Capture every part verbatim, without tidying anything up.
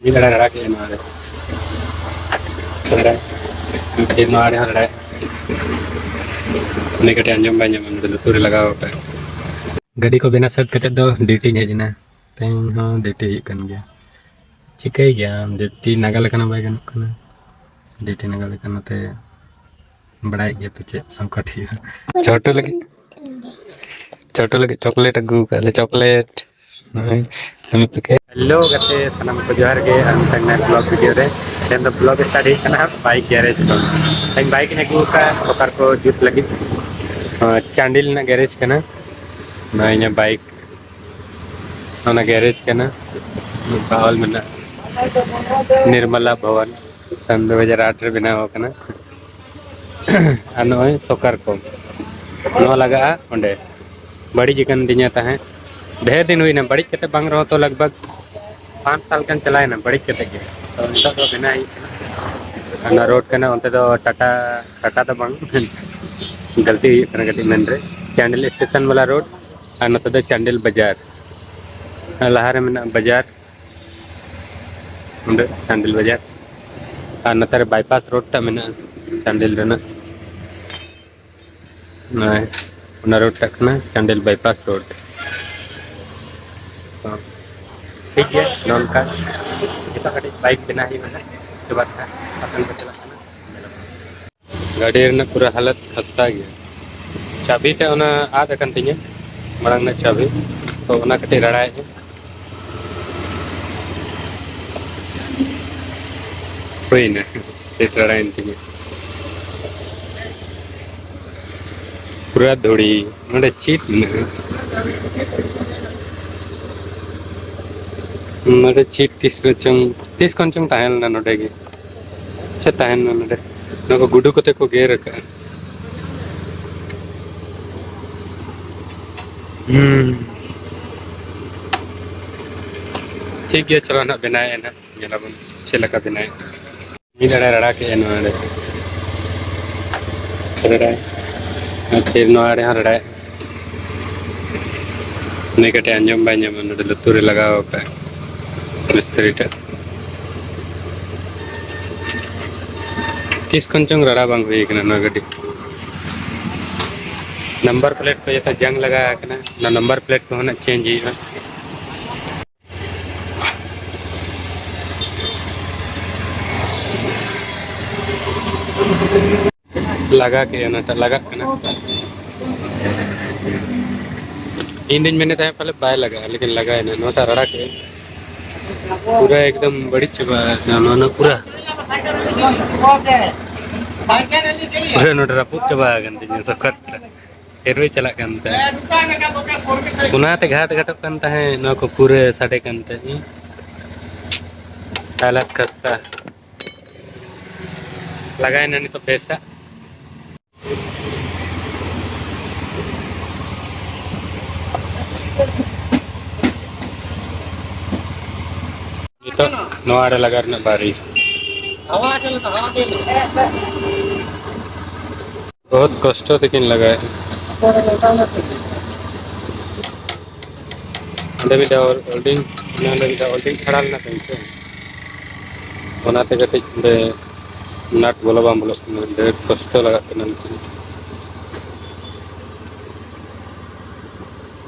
ᱢᱤᱫ ᱫᱷᱟᱨᱮ ᱨᱟᱲᱟ ᱠᱮᱫᱼᱟ ᱱᱚᱣᱟ ᱨᱮ᱾ ᱨᱟᱲᱟ᱾ ᱯᱷᱤᱨ ᱱᱚᱣᱟ ᱨᱮᱦᱚᱸ ᱨᱟᱲᱟ᱾ ᱩᱱᱤ ᱠᱟᱹᱴᱤᱡ ᱟᱸᱡᱚᱢ ᱵᱟᱭ ᱧᱟᱢᱟ, ᱱᱚᱰᱮ ᱞᱩᱛᱩᱨ ᱨᱮ ᱞᱟᱜᱟᱣ ᱟᱠᱟᱫ᱾ ᱜᱟᱹᱰᱤ ᱠᱚ ᱵᱮᱱᱟᱣ ᱥᱟᱹᱛ ᱠᱟᱛᱮᱫ ᱫᱚ ᱰᱤᱭᱩᱴᱤᱧ ᱦᱮᱡ ᱮᱱᱟ᱾ ᱛᱮᱦᱮᱧ ᱦᱚᱸ ᱰᱤᱭᱩᱴᱤ ᱦᱩᱭᱩᱜ ᱠᱟᱱ ᱜᱮᱭᱟ᱾ ᱪᱤᱠᱟᱹᱭ ᱜᱮᱭᱟᱢ, ᱰᱤᱭᱩᱴᱤ ᱱᱟᱜᱟ ᱞᱮᱠᱷᱟᱱ ᱦᱚᱸ ᱵᱟᱭ ᱜᱟᱱᱚᱜ ᱠᱟᱱᱟ᱾ ᱰᱤᱭᱩᱴᱤ ᱱᱟᱜᱟ ᱞᱮᱠᱷᱟᱱ ᱱᱚᱛᱮ ᱵᱟᱲᱟᱭᱮᱫ ᱜᱮᱭᱟ ᱯᱮ ᱪᱮᱫ ᱥᱚᱝᱠᱚᱴ ᱦᱩᱭᱩᱜᱼᱟ᱾ ᱪᱷᱳᱴᱩ ᱞᱟᱹᱜᱤᱫ, ᱪᱷᱳᱴᱩ ᱞᱟᱹᱜᱤᱫ ᱪᱚᱠᱞᱮᱴ ᱟᱹᱜᱩ ᱟᱠᱟᱫ ᱞᱮ, ᱪᱚᱠᱞᱮᱴ᱾ ᱦᱮᱞᱳ ᱜᱟᱛᱮ ᱥᱟᱱᱟᱢ ᱠᱚ ᱡᱚᱦᱟᱨ ᱜᱮ, ᱟᱨ ᱢᱤᱫᱴᱟᱝ ᱱᱟᱭᱟ ᱵᱞᱚᱜ ᱵᱷᱤᱰᱤᱭᱳ ᱨᱮ᱾ ᱛᱮᱦᱮᱧ ᱫᱚ ᱵᱞᱚᱜ ᱥᱴᱟᱨᱴ ᱦᱩᱭᱩᱜ ᱠᱟᱱᱟ ᱦᱟᱸᱜ ᱵᱟᱭᱤᱠ ᱜᱮᱨᱮᱡᱽ ᱠᱷᱚᱱ᱾ ᱛᱮᱦᱮᱧ ᱵᱟᱭᱤᱠ ᱤᱧ ᱟᱹᱜᱩ ᱟᱠᱟᱫᱼᱟ ᱥᱚᱠᱟᱨ ᱠᱚ ᱡᱩᱛ ᱞᱟᱹᱜᱤᱫ᱾ ᱱᱚᱣᱟ ᱪᱟᱱᱰᱤᱞ ᱨᱮᱱᱟᱜ ᱜᱮᱨᱮᱡᱽ ᱠᱟᱱᱟ, ᱱᱚᱣᱟ ᱤᱧᱟᱹᱜ ᱵᱟᱭᱤᱠ᱾ ᱚᱱᱟ ᱜᱮᱨᱮᱡᱽ ᱠᱟᱱᱟ, ᱱᱚᱝᱠᱟ ᱚᱞ ᱢᱮᱱᱟᱜᱼᱟ ᱱᱤᱨᱢᱚᱞᱟ ᱵᱷᱚᱵᱚᱱ, ᱥᱟᱱ ᱫᱩ ᱦᱟᱡᱟᱨ ᱟᱴ ᱨᱮ ᱵᱮᱱᱟᱣ ᱟᱠᱟᱱᱟ᱾ ᱟᱨ ᱱᱚᱜᱼᱚᱭ ᱥᱚᱠᱟᱨ ᱠᱚ ᱱᱚᱣᱟ ᱞᱟᱜᱟᱜᱼᱟ ᱚᱸᱰᱮ᱾ ᱵᱟᱹᱲᱤᱡ ᱟᱠᱟᱱ ᱛᱤᱧᱟᱹ ᱛᱟᱦᱮᱸᱫ, ᱰᱷᱮᱨ ᱫᱤᱱ ᱦᱩᱭᱱᱟ ᱵᱟᱹᱲᱤᱡ ᱠᱟᱛᱮ, ᱵᱟᱝ ᱨᱮᱦᱚᱸ ᱛᱚ ᱞᱟᱜᱽ ᱵᱷᱟᱜᱽ ᱯᱟᱸᱪ ᱥᱟᱞ ᱜᱟᱱ ᱪᱟᱞᱟᱣᱮᱱᱟ ᱵᱟᱹᱲᱤᱡ ᱠᱟᱛᱮ ᱜᱮ᱾ ᱛᱚ ᱱᱤᱛᱚᱜ ᱫᱚ ᱵᱮᱱᱟᱣ ᱦᱩᱭᱩᱜ ᱠᱟᱱᱟ᱾ ᱚᱱᱟ ᱨᱳᱰ ᱠᱟᱱᱟ, ᱚᱱᱛᱮ ᱫᱚ ᱴᱟᱴᱟ, ᱴᱟᱴᱟ ᱫᱚ ᱵᱟᱝ, ᱜᱟᱹᱞᱛᱤ ᱦᱩᱭᱩᱜ ᱠᱟᱱᱟ ᱠᱟᱹᱴᱤᱡ ᱢᱮᱱ ᱨᱮ᱾ ᱪᱟᱱᱰᱤᱞ ᱥᱴᱮᱥᱚᱱ ᱵᱟᱞᱟ ᱨᱳᱰ ᱟᱨ ᱱᱚᱛᱮ ᱫᱚ ᱪᱟᱱᱰᱤᱞ ᱵᱟᱡᱟᱨ᱾ ᱟᱨ ᱞᱟᱦᱟᱨᱮ ᱢᱮᱱᱟᱜᱼᱟ ᱵᱟᱡᱟᱨ, ᱚᱸᱰᱮ ᱪᱟᱱᱰᱤᱞ ᱵᱟᱡᱟᱨ᱾ ᱟᱨ ᱱᱚᱛᱮ ᱨᱮ ᱵᱟᱭᱯᱟᱥ ᱨᱳᱰ ᱴᱟᱜ ᱢᱮᱱᱟᱜᱼᱟ ᱪᱟᱱᱰᱤᱞ ᱨᱮᱱᱟᱜ᱾ ᱱᱚᱜᱼᱚᱭ ᱚᱱᱟ ᱨᱳᱰ ᱴᱟᱜ ᱠᱟᱱᱟ ᱪᱟᱱᱰᱤᱞ ᱵᱟᱭᱯᱟᱥ ᱨᱳᱰ᱾ ᱛᱚ, ᱴᱷᱤᱠ ᱜᱮᱭᱟ, ᱱᱚᱝᱠᱟ ᱱᱤᱛᱚᱜ ᱠᱟᱹᱴᱤᱡ ᱵᱟᱭᱤᱠ ᱵᱮᱱᱟᱣ ᱦᱩᱭᱩᱜ ᱠᱟᱱᱟ, ᱩᱥᱠᱮ ᱵᱟᱫ ᱦᱟᱸᱜ ᱟᱥᱟᱢ ᱠᱚ ᱪᱟᱞᱟᱜ ᱠᱟᱱᱟ᱾ ᱜᱟᱹᱰᱤ ᱨᱮᱱᱟᱜ ᱯᱩᱨᱟᱹ ᱦᱟᱞᱚᱛ ᱠᱷᱟᱥᱛᱟ ᱜᱮᱭᱟ᱾ ᱪᱟᱵᱤ ᱛᱮ ᱚᱱᱟ ᱟᱫ ᱟᱠᱟᱱ ᱛᱤᱧᱟᱹ, ᱢᱟᱲᱟᱝ ᱨᱮᱱᱟᱜ ᱪᱟᱵᱤ, ᱛᱚ ᱚᱱᱟ ᱠᱟᱹᱴᱤᱡ ᱨᱟᱲᱟᱭᱮᱫᱼᱟ᱾ ᱦᱩᱭᱱᱟ, ᱥᱮᱴ ᱨᱟᱲᱟᱭᱮᱱ ᱛᱤᱧᱟᱹ᱾ ᱯᱩᱨᱟᱹ ᱫᱷᱩᱲᱤ᱾ ᱱᱚᱰᱮ ᱪᱤᱴ ᱢᱮᱱᱟᱜᱼᱟ᱾ ᱱᱚᱰᱮ ᱪᱤᱴ ᱛᱤᱥ ᱨᱮᱪᱚᱝ, ᱛᱤᱥ ᱠᱷᱚᱱ ᱪᱚᱝ ᱛᱟᱦᱮᱸ ᱞᱮᱱᱟ ᱱᱚᱰᱮ ᱜᱮ᱾ ᱪᱮᱫ ᱛᱟᱦᱮᱱ ᱢᱟ ᱱᱚᱰᱮ? ᱱᱚᱣᱟ ᱠᱚ ᱜᱩᱰᱩ ᱠᱚᱛᱮ ᱠᱚ ᱜᱮᱨ ᱟᱠᱟᱫᱼᱟ᱾ ᱦᱩᱸ᱾ ᱴᱷᱤᱠ ᱜᱮᱭᱟ, ᱪᱚᱞᱚ ᱱᱟᱦᱟᱜ ᱵᱮᱱᱟᱣᱮᱫᱼᱟ ᱱᱟᱦᱟᱜ, ᱧᱮᱞᱟᱵᱚᱱ ᱪᱮᱫ ᱞᱮᱠᱟ ᱵᱮᱱᱟᱣᱮᱫᱼᱟ᱾ ᱢᱤᱫ ᱟᱲᱮ ᱨᱟᱲᱟ ᱠᱮᱫᱼᱟ ᱱᱚᱣᱟ ᱨᱮ᱾ ᱨᱟᱲᱟᱭ᱾ ᱟᱨ ᱯᱷᱤᱨ ᱱᱚᱣᱟ ᱟᱲᱮ ᱦᱚᱸ ᱨᱟᱲᱟᱭ᱾ ᱩᱱᱤ ᱠᱟᱹᱴᱤᱡ ᱟᱸᱡᱚᱢ ᱵᱟᱭ ᱧᱟᱢᱟ, ᱱᱚᱰᱮ ᱞᱩᱛᱩᱨ ᱨᱮ ᱞᱟᱜᱟᱣ ᱟᱠᱟᱫ ᱢᱤᱥᱛᱨᱤ ᱴᱟᱜ᱾ ᱛᱤᱥ ᱠᱷᱚᱱ ᱪᱚᱝ ᱨᱟᱲᱟ ᱵᱟᱝ ᱦᱩᱭ ᱠᱟᱱᱟ ᱱᱚᱣᱟ ᱜᱟᱹᱰᱤ᱾ ᱱᱟᱢᱵᱟᱨ ᱯᱞᱮᱴ ᱠᱚ ᱡᱚᱛᱚ ᱡᱟᱝ ᱞᱟᱜᱟ ᱟᱠᱟᱱᱟ, ᱚᱱᱟ ᱱᱟᱢᱵᱟᱨ ᱯᱞᱮᱴ ᱠᱚᱦᱚᱸ ᱱᱟᱜ ᱪᱮᱧᱡᱽ ᱦᱩᱭᱩᱜᱼᱟ᱾ ᱞᱟᱜᱟ ᱠᱮᱜᱼᱟ, ᱚᱱᱟᱴᱟᱜ ᱞᱟᱜᱟᱜ ᱠᱟᱱᱟ᱾ ᱤᱧ ᱫᱩᱧ ᱢᱮᱱᱮᱫ ᱛᱟᱦᱮᱸᱫ ᱯᱟᱞᱮ ᱵᱟᱭ ᱞᱟᱜᱟᱜᱼᱟ, ᱞᱮᱠᱤᱱ ᱞᱟᱜᱟᱭᱮᱱᱟ᱾ ᱱᱚᱣᱟᱴᱟᱜ ᱨᱟᱲᱟ ᱠᱮᱜᱼᱟ, ᱯᱩᱨᱟᱹ ᱮᱠᱫᱚᱢ ᱵᱟᱹᱲᱤᱡ ᱪᱟᱵᱟ ᱟᱠᱟᱱᱟ ᱱᱚᱣᱟ ᱯᱩᱨᱟᱹ᱾ ᱯᱩᱨᱟᱹ ᱱᱚᱰᱮ ᱨᱟᱹᱯᱩᱫ ᱪᱟᱵᱟ ᱟᱠᱟᱱ ᱛᱤᱧᱟ ᱥᱚᱠᱚᱛ᱾ ᱮᱨᱩᱭ ᱪᱟᱞᱟᱜ ᱠᱟᱱ ᱛᱟᱦᱮᱸᱫ᱾ ᱚᱱᱟᱛᱮ ᱜᱷᱟᱴ ᱜᱷᱟᱴᱚᱜ ᱠᱟᱱ ᱛᱟᱦᱮᱸᱫ, ᱱᱚᱣᱟ ᱠᱚ ᱯᱩᱨᱟᱹ ᱥᱟᱰᱮ ᱠᱟᱱ ᱛᱟᱦᱮᱸᱫ᱾ ᱦᱟᱞᱟᱛ ᱠᱷᱟᱥᱛᱟ᱾ ᱞᱟᱜᱟᱭᱮᱱᱟ ᱱᱤᱛᱚᱜ ᱵᱮᱥᱟᱜ᱾ ᱱᱤᱛᱚᱜ ᱱᱚᱣᱟ ᱨᱮ ᱞᱟᱜᱟᱣ ᱨᱮᱱᱟᱜ ᱵᱟᱨᱤ᱾ ᱵᱚᱦᱩᱛ ᱠᱚᱥᱴᱚ ᱛᱮᱠᱤᱱ ᱞᱟᱜᱟᱭᱮᱫᱼᱟ᱾ ᱚᱸᱰᱮ ᱢᱤᱫ ᱫᱷᱟᱣ ᱦᱳᱞᱰᱤᱝ, ᱚᱸᱰᱮ ᱢᱤᱫ ᱫᱷᱟᱣ ᱦᱳᱞᱰᱤᱝ ᱪᱷᱟᱲᱟ ᱞᱮᱱᱟ ᱛᱚ ᱥᱮ, ᱚᱱᱟᱛᱮ ᱠᱟᱹᱴᱤᱡ ᱚᱸᱰᱮ ᱱᱟᱴ ᱵᱚᱞᱚ ᱵᱟᱝ ᱵᱚᱞᱚᱜ ᱠᱟᱱᱟ, ᱰᱷᱮᱨ ᱠᱚᱥᱴᱚ ᱞᱟᱜᱟᱜ ᱠᱟᱱᱟ ᱱᱤᱛᱚᱜ᱾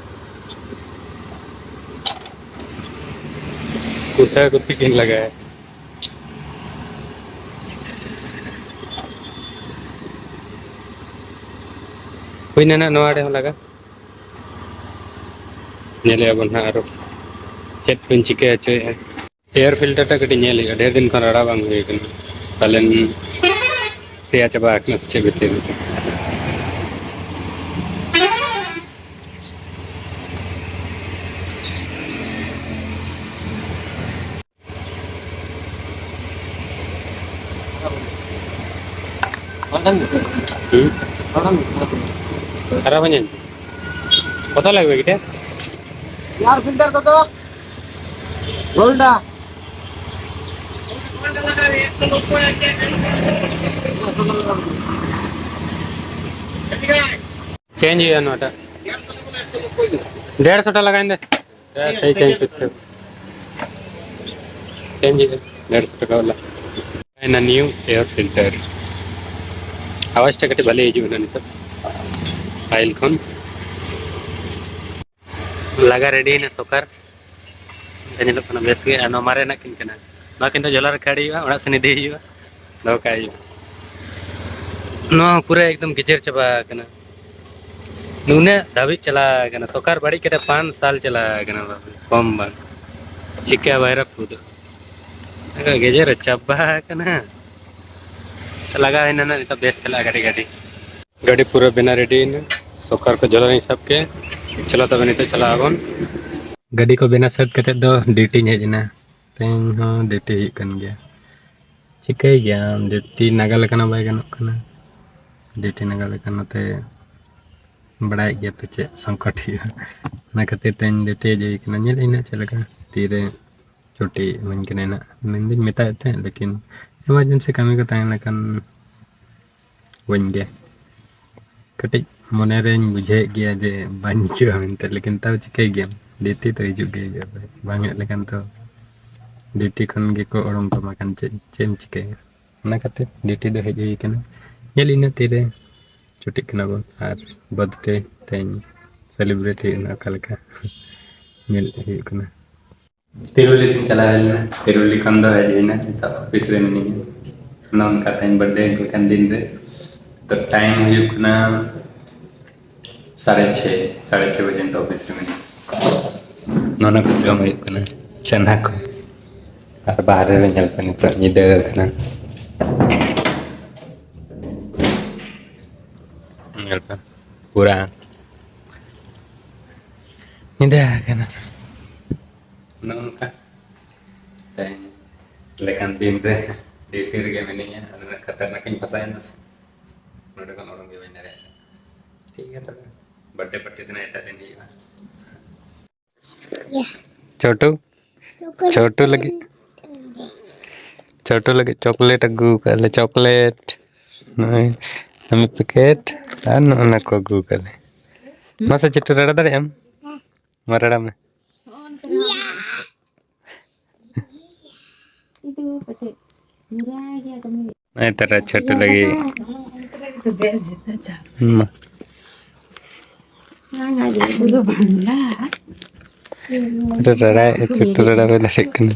ᱠᱚᱛᱷᱟ ᱠᱚᱛᱷᱤ ᱠᱤᱱ ᱞᱟᱜᱟᱭᱟ᱾ ᱦᱩᱭᱱᱟ ᱱᱟᱜ ᱱᱚᱣᱟ ᱟᱲᱮ ᱦᱚᱸ ᱞᱟᱜᱟ᱾ ᱧᱮᱞᱮᱜᱼᱟ ᱵᱚᱱ ᱦᱟᱸᱜ ᱟᱨᱚ ᱪᱮᱫ ᱠᱚᱧ ᱪᱤᱠᱟᱹ ᱦᱚᱪᱚᱭᱮᱫᱼᱟ᱾ ᱮᱭᱟᱨ ᱯᱷᱤᱞᱴᱟᱨ ᱴᱟᱜ ᱠᱟᱹᱴᱤᱡ ᱧᱮᱞ ᱦᱩᱭᱩᱜᱼᱟ, ᱰᱷᱮᱨ ᱫᱤᱱ ᱠᱷᱚᱱ ᱨᱟᱲᱟ ᱵᱟᱝ ᱦᱩᱭ ᱠᱟᱱᱟ, ᱯᱟᱞᱮᱱ ᱥᱮᱭᱟ ᱪᱟᱵᱟ ᱟᱠᱟᱱᱟ ᱥᱮ ᱪᱮᱫ ᱵᱷᱤᱛᱤᱨ ᱨᱮ᱾ হুম? খারাপ হয়ে যায়নি? কত লাগবে এটা? এয়ার ফিল্টার কত? গোলটা। চেঞ্জ হয়ে যান ওটা। দেড়শো টাকা লাগাইন দে। ᱥᱮᱭ ᱪᱮᱧᱡᱽ ᱠᱚᱨᱛᱮ ᱦᱚᱵᱮ᱾ ᱪᱮᱧᱡᱽ ᱦᱩᱭᱩᱜᱼᱟ, ᱰᱮᱲᱥᱚ ᱴᱟᱠᱟ ᱵᱟᱞᱟ᱾ ᱦᱩᱭᱱᱟ ᱱᱤᱭᱩ ᱮᱭᱟᱨ ᱯᱷᱤᱞᱴᱟᱨ᱾ ᱟᱣᱟᱡᱽ ᱴᱟ ᱠᱟᱹᱴᱤᱡ ᱵᱷᱟᱞᱮ ᱦᱤᱡᱩᱜ ᱠᱟᱱᱟ ᱱᱤᱛᱚᱜ ᱯᱷᱟᱭᱤᱞ ᱠᱷᱚᱱ᱾ ᱞᱟᱜᱟ ᱨᱮᱰᱤᱭᱮᱱᱟ ᱥᱚᱠᱟᱨ᱾ ᱧᱮᱞᱚᱜ ᱠᱟᱱᱟ ᱵᱮᱥ ᱜᱮ᱾ ᱟᱨ ᱱᱚᱣᱟ ᱢᱟᱨᱮᱱᱟᱜ ᱠᱤᱱ ᱠᱟᱱᱟ᱾ ᱱᱚᱣᱟ ᱠᱤᱱ ᱫᱚ ᱡᱷᱚᱞᱟ ᱨᱮ ᱠᱷᱟᱹᱲ ᱦᱩᱭᱩᱜᱼᱟ, ᱚᱲᱟᱜ ᱥᱮᱱ ᱤᱫᱤ ᱦᱩᱭᱩᱜᱼᱟ, ᱫᱚᱦᱚ ᱠᱟᱜ ᱦᱩᱭᱩᱜᱼᱟ᱾ ᱱᱚᱣᱟ ᱦᱚᱸ ᱯᱩᱨᱟᱹ ᱮᱠᱫᱚᱢ ᱜᱮᱡᱮᱨ ᱪᱟᱵᱟ ᱟᱠᱟᱱᱟ᱾ ᱱᱩᱱᱟᱹᱜ ᱫᱷᱟᱹᱵᱤᱡ ᱪᱟᱞᱟᱣ ᱟᱠᱟᱱᱟ᱾ ᱥᱚᱠᱟᱨ ᱵᱟᱹᱲᱤᱡ ᱠᱟᱛᱮ ᱯᱟᱸᱪ ᱥᱟᱞ ᱪᱟᱞᱟᱣ ᱟᱠᱟᱱᱟ, ᱵᱟᱵᱩ᱾ ᱠᱚᱢ ᱵᱟᱝ᱾ ᱪᱤᱠᱟ ᱵᱟᱭ ᱨᱟᱹᱯᱩᱫᱚᱜ? ᱜᱮᱡᱮᱨ ᱪᱟᱵᱟ ᱟᱠᱟᱱᱟ᱾ ᱞᱟᱜᱟᱣ ᱦᱩᱭᱱᱟ ᱱᱟᱜ, ᱱᱤᱛᱚᱜ ᱵᱮᱥ ᱪᱟᱞᱟᱜᱼᱟ ᱜᱟᱹᱰᱤ, ᱜᱟᱹᱰᱤ᱾ ᱜᱟᱹᱰᱤ ᱯᱩᱨᱟᱹ ᱵᱮᱱᱟᱣ ᱨᱮᱰᱤᱭᱮᱱᱟ᱾ ᱥᱚᱠᱟᱨ ᱠᱚ ᱡᱷᱚᱞᱟ ᱨᱤᱧ ᱥᱟᱵ ᱠᱮᱫ᱾ ᱪᱚᱞᱚ ᱛᱚᱵᱮ ᱱᱤᱛᱚᱜ ᱪᱟᱞᱟᱜ ᱟᱵᱚᱱ᱾ ᱜᱟᱹᱰᱤ ᱠᱚ ᱵᱮᱱᱟᱣ ᱥᱟᱹᱛ ᱠᱟᱛᱮᱫ ᱫᱚ ᱰᱤᱭᱩᱴᱤᱧ ᱦᱮᱡ ᱮᱱᱟ᱾ ᱛᱮᱦᱮᱧ ᱦᱚᱸ ᱰᱤᱭᱩᱴᱤ ᱦᱩᱭᱩᱜ ᱠᱟᱱ ᱜᱮᱭᱟ᱾ ᱪᱤᱠᱟᱹᱭ ᱜᱮᱭᱟᱢ, ᱰᱤᱭᱩᱴᱤ ᱱᱟᱜᱟ ᱞᱮᱠᱷᱟᱱ ᱦᱚᱸ ᱵᱟᱭ ᱜᱟᱱᱚᱜ ᱠᱟᱱᱟ᱾ ᱰᱤᱭᱩᱴᱤ ᱱᱟᱜᱟ ᱞᱮᱠᱷᱟᱱ ᱱᱚᱛᱮ ᱵᱟᱲᱟᱭᱮᱫ ᱜᱮᱭᱟ ᱯᱮ ᱪᱮᱫ ᱥᱚᱝᱠᱚᱴ ᱦᱩᱭᱩᱜᱼᱟ᱾ ᱚᱱᱟ ᱠᱷᱟᱹᱛᱤᱨ ᱛᱮᱧ ᱰᱤᱭᱩᱴᱤ ᱦᱮᱡ ᱦᱩᱭ ᱠᱟᱱᱟ᱾ ᱧᱮᱞ ᱟᱹᱧ ᱱᱟᱜ ᱪᱮᱫ ᱞᱮᱠᱟ ᱛᱤᱨᱮ ᱪᱷᱩᱴᱤ ᱤᱢᱟᱹᱧ ᱠᱟᱱᱟᱭ ᱱᱟᱜ᱾ ᱢᱮᱱᱫᱚᱧ ᱢᱮᱛᱟᱭᱮᱫ ᱛᱟᱦᱮᱸᱫ, ᱞᱮᱠᱤᱱ ᱮᱢᱟᱨᱡᱮᱱᱥᱤ ᱠᱟᱹᱢᱤ ᱠᱚ ᱛᱟᱦᱮᱸ ᱞᱮᱱᱠᱷᱟᱱ ᱵᱟᱹᱧ ᱜᱮ᱾ ᱠᱟᱹᱴᱤᱡ ᱢᱚᱱᱮᱨᱮᱧ ᱵᱩᱡᱷᱟᱹᱣᱮᱫ ᱜᱮᱭᱟ ᱡᱮ ᱵᱟᱹᱧ ᱦᱤᱡᱩᱜᱼᱟ ᱢᱮᱱᱛᱮ, ᱞᱮᱠᱤᱱ ᱛᱟᱣ ᱪᱤᱠᱟᱹᱭ ᱜᱮᱭᱟᱢ, ᱰᱤᱭᱩᱴᱤ ᱫᱚ ᱦᱤᱡᱩᱜ ᱜᱮ ᱦᱩᱭᱩᱜᱼᱟ᱾ ᱵᱟᱝ ᱦᱮᱡ ᱞᱮᱠᱷᱟᱱ ᱛᱚ ᱰᱤᱭᱩᱴᱤ ᱠᱷᱚᱱ ᱜᱮᱠᱚ ᱩᱰᱩᱝ ᱠᱟᱢᱟ ᱠᱷᱟᱱ ᱪᱮᱫ, ᱪᱮᱫ ᱮᱢ ᱪᱤᱠᱟᱹᱭᱟ? ᱚᱱᱟ ᱠᱷᱟᱹᱛᱤᱨ ᱰᱤᱭᱩᱴᱤ ᱫᱚ ᱦᱮᱡ ᱦᱩᱭ ᱠᱟᱱᱟ᱾ ᱧᱮᱞ ᱤᱧ ᱱᱟᱜ ᱛᱤᱨᱮ ᱪᱷᱩᱴᱤᱜ ᱠᱟᱱᱟ ᱵᱚᱱ ᱟᱨ ᱵᱟᱨᱛᱷᱰᱮ ᱛᱮᱧ ᱥᱮᱞᱤᱵᱨᱮᱴ ᱦᱩᱭᱩᱜᱼᱟ ᱚᱠᱟ ᱞᱮᱠᱟ᱾ ᱧᱮᱞ ᱦᱩᱭᱩᱜ ᱠᱟᱱᱟ᱾ ᱛᱤᱨᱩᱞᱤ ᱥᱮᱫ ᱪᱟᱞᱟᱣ ᱦᱩᱭ ᱞᱮᱱᱟ, ᱛᱤᱨᱩᱞᱤ ᱠᱷᱚᱱ ᱫᱚ ᱦᱮᱡ ᱦᱩᱭᱱᱟ, ᱱᱤᱛᱚᱜ ᱚᱯᱷᱤᱥ ᱨᱮ ᱢᱤᱱᱟᱹᱧᱟ᱾ ᱱᱚᱜᱼᱚ ᱱᱚᱝᱠᱟ ᱛᱮᱦᱮᱧ ᱵᱟᱨᱛᱷᱰᱮ ᱞᱮᱠᱟᱱ ᱫᱤᱱ ᱨᱮ ᱱᱤᱛᱚᱜ ᱴᱟᱭᱤᱢ ᱦᱩᱭᱩᱜ ᱠᱟᱱᱟ ᱥᱟᱲᱮ ᱪᱷᱮ, ᱥᱟᱲᱮ ᱪᱷᱮ ᱵᱟᱡᱮ ᱱᱤᱛᱚᱜ ᱚᱯᱷᱤᱥ ᱨᱮ ᱢᱤᱱᱟᱹᱧᱟ᱾ ᱱᱚᱣᱟ ᱠᱚ ᱡᱚᱢ ᱦᱩᱭᱩᱜ ᱠᱟᱱᱟ, ᱪᱟᱱᱟ ᱠᱚ, ᱟᱨ ᱵᱟᱦᱨᱮ ᱨᱮ ᱧᱮᱞ ᱯᱮ ᱱᱤᱛᱚᱜ ᱧᱤᱫᱟᱹ ᱟᱠᱟᱱᱟ᱾ ᱧᱮᱞ ᱯᱮ ᱯᱩᱨᱟ ᱧᱤᱫᱟᱹ ᱟᱠᱟᱱᱟ᱾ ᱱᱚᱜᱼᱚ ᱱᱚᱝᱠᱟ ᱛᱮᱦᱮᱧ ᱞᱮᱠᱟᱱ ᱫᱤᱱ ᱨᱮ ᱰᱤᱭᱩᱴᱤ ᱨᱮᱜᱮ ᱢᱤᱱᱟᱹᱧᱟ᱾ ᱟᱨ ᱩᱱᱟᱹᱜ ᱠᱷᱟᱛᱟᱨᱱᱟᱠ ᱤᱧ ᱯᱷᱟᱥᱟᱭᱮᱱᱟ ᱥᱮ, ᱱᱚᱰᱮ ᱠᱷᱚᱱ ᱩᱰᱩᱝ ᱜᱮ ᱵᱟᱹᱧ ᱫᱟᱲᱮᱭᱟᱜ ᱠᱟᱱᱟ᱾ ᱴᱷᱤᱠ ᱜᱮᱭᱟ ᱛᱚᱵᱮ, ᱵᱟᱨᱛᱷᱰᱮ ᱯᱟᱨᱴᱤ ᱫᱚ ᱱᱟᱜ ᱮᱴᱟᱜ ᱫᱤᱱ ᱦᱩᱭᱩᱜᱼᱟ᱾ ᱪᱷᱳᱴᱩ, ᱪᱷᱳᱴᱩ ᱞᱟᱹᱜᱤᱫ, ᱪᱷᱳᱴᱩ ᱞᱟᱹᱜᱤᱫ ᱪᱚᱠᱞᱮᱴ ᱟᱹᱜᱩ ᱠᱟᱜ ᱞᱮ, ᱪᱚᱠᱞᱮᱴ᱾ ᱱᱚᱜᱼᱚᱭ ᱢᱤᱫ ᱯᱮᱠᱮᱴ ᱟᱨ ᱱᱚᱜᱼᱚ ᱱᱟ ᱠᱚ ᱟᱹᱜᱩ ᱠᱟᱜ ᱞᱮ᱾ ᱢᱟᱥᱮ ᱪᱷᱳᱴᱩ, ᱨᱟᱲᱟ ᱫᱟᱲᱮᱭᱟᱜ ᱟᱢ? ᱢᱟ ᱨᱟᱲᱟ ᱢᱮ᱾ ᱱᱚᱜᱼᱚᱭ ᱛᱟᱨᱟ ᱪᱷᱳᱴᱩ ᱞᱟᱹᱜᱤᱫ᱾ ᱵᱮᱥ ᱡᱮᱛᱮ ᱪᱟᱥ᱾ ᱦᱩᱸ, ᱢᱟ᱾ ᱯᱩᱨᱟᱹ ᱵᱟᱝᱞᱟ᱾ ᱯᱩᱨᱟᱹ ᱨᱟᱲᱟᱭᱮᱫᱼᱟ, ᱪᱩᱴᱩ ᱨᱟᱲᱟ ᱵᱟᱭ ᱫᱟᱲᱮᱭᱟᱜ ᱠᱟᱱᱟ᱾